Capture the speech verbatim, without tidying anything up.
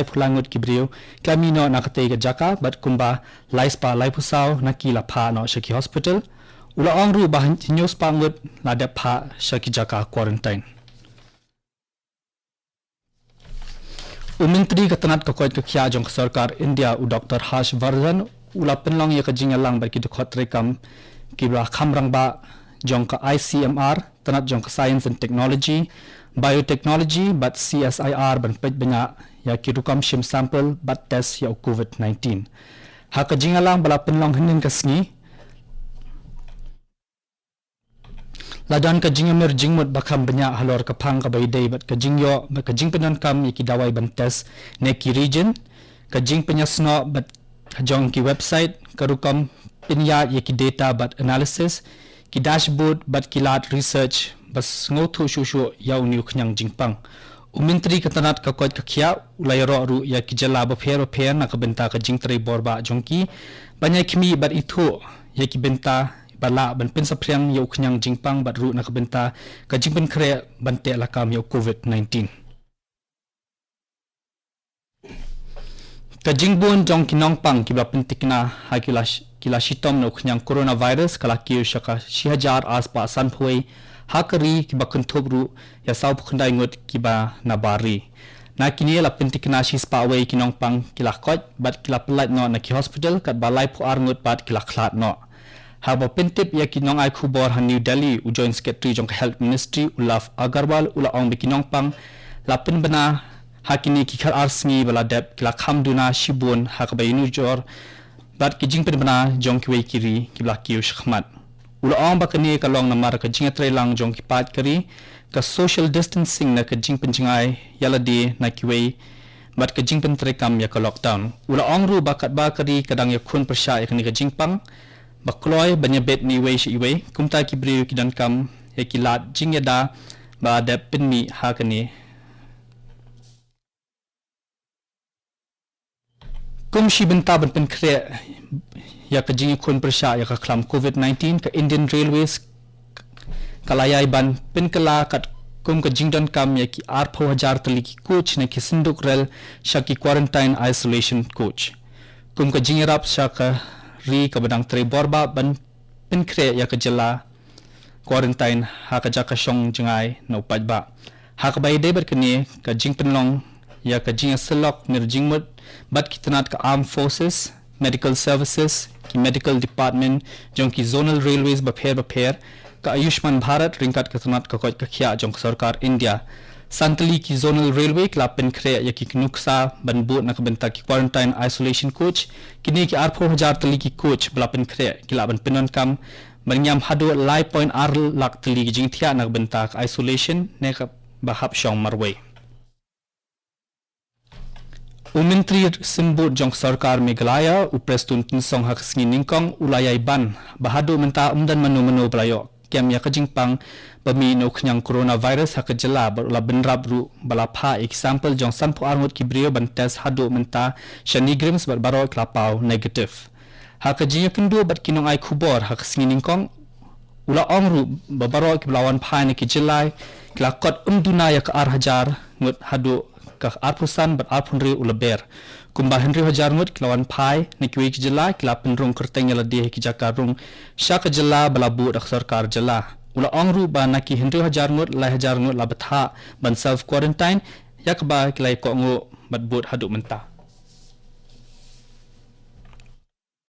laiphew lai ngut ki briew ki la mih noh na katei ka jaka bad kumba lai spah laiphew saw na ki la phah noh sha ki hospital. U la ong ruh ba hynñiew spah ngut la dep phah sha ki jaka quarantine. U Myntri ka tnat ka koit ka khiah jong ka sorkar India, u Doctor Harsh Vardhan, u la pynlong ïa ka jingïalang bad ki dkhot treikam kiba kham rangbah jong ka I C M R, tnat jong ka Science and Technology, Biotechnology bad C S I R ban peit bniah ïa ki rukom shim sample bad test ïa u COVID nineteen. Ha ka jingïalang ba la pynlong hynnin ka sngi, la don ka jingïamir jingmut ba kham bniah halor ka phang kaba ïadei bad ka jingïoh bad ka jingpyndonkam ïa ki dawai ban test ne ki reagent, ka jingpynïasnoh bad jong ki website, ka rukom pynïaid ïa ki data bad analysis, ki dashboard bad ki lad research ba sngewthuh shuh shuh ïa une u khñiang jingpang. U Myntri ka tnat ka koit ka khiah u la ïaroh ruh ïa ki jylla bapher bapher na ka bynta ka jingtrei bor bah jong ki ban ïai khmih bad ithuh ïa ki bynta ba lah ban pynsaphriang ïa u khñiang jingpang bad ruh na ka bynta ka jingpynkhreh ban teh lakam ïa u COVID nineteen. Ka jingbun jong ki nongpang kiba pyntikna ha ki la sh-, ki la shitom na u khñiang coronavirus ka la kiew sha ka shi hajar ar spah sanphew wei ha ka ri, kiba kynthup ruh ïa sawphew khyndai ngut kiba na bar ri. Na kine la pyntikna shi spah wei ki nongpang ki la koit bad ki la pyllait noh na ki hospital, katba laiphew ar ngut bad ki la khlad noh. Haba pyntip ïa ki nongai khubor ha New Delhi, u Joint Secretary jong ka Health Ministry, u Love Agarwal, u la ong ba ki nongpang la pynbna ha kine ki khatar sngi ba la dep ki la kham duna shibun ha kaba ïanujor bad ki jingpynbna jong kiwei ki ri kiba la kiew shakhmat. U la ong ba kane ka long namar ka jingïatreilang jong ki paid ka ri, ka social distancing ne ka jingpynjngai ïalade na kiwei bad ka jingpyntreikam ïa ka lockdown. U la ong ruh ba katba ka ri ka dang ïakhun pyrshah ïa kane ka jingpang ba kloi ban ïabit na iwei sha iwei, kumta ki briew ki donkam ïa ki lad jingïada ba dep pynmih ha kane. Kum shi bynta ban pynkhreh ïa ka jingïakhun pyrshah ïa ka khlam COVID nineteen, ka Indian Railways ka la ïai ban pynkylla katkum ka jingdonkam ïa ki arphew hajar tylli ki coach ne ki synduk rel sha ki quarantine isolation coach. Kum ka jingïarap sha ka ri kaba dang trei bor bah ban pynkhreh ïa ka jylla quarantine ha ka jaka shong jngai na u paidbah. Ha kaba ïadei bad kane ka jingpynlong ïa ka jingïasyllok mir jingmut bad ki tnat ka Armed Forces, Medical Services, ki Medical Department jong ki Zonal Railways bapher bapher, ka Ayushman Bharat ryngkat ka tnat ka koit ka khiah jong ka sorkar India. San tylli ki Zonal Railway ki la pynkhreh ïa ki nuksa ban bud na ka bynta ki quarantine isolation coach. Kine ki arphew hajar tylli ki coach ba la pynkhreh ki lah ban pyndonkam ban ïam haduh lai point ar lak tylli ki jingthiah na ka bynta ka isolation ne kaba hap shong marwei. U Myntri Symbud jong ka sorkar Meghalaya, u Prestone Tynsong, ha ka sngi nyngkong u la ïai ban ba haduh mynta ym don mano mano ba la ïoh kem ïa ka jingpang ba mih na u khñiang coronavirus ha ka jylla, bad u la bynrap ruh ba la phah ïa ki sample jong sanphew ar ngut ki briew ban test haduh mynta sha NEIGRIHMS bad baroh ki la paw negative. Ha ka jingïakynduh bad ki nongai khubor ha ka sngi nyngkong, u la ong ruh ba baroh kiba la wan phai na ki jylla ki la kot ym duna ïa ka ar hajar ngut haduh ka arphew san bad arphew hynriew u Lber. Kumba hynriew hajar ngut ki la wan phai na kiwei ki jylla, ki la pynrung kyrteng ïalade ha ki jaka rung sha ka jylla ba la buh da ka sorkar jylla. U la ong ruh ba na ki hynriew hajar ngut, lai hajar ngut la bthah ban self quarantine, ïa kaba ki la ïakohnguh bad bud haduh mynta.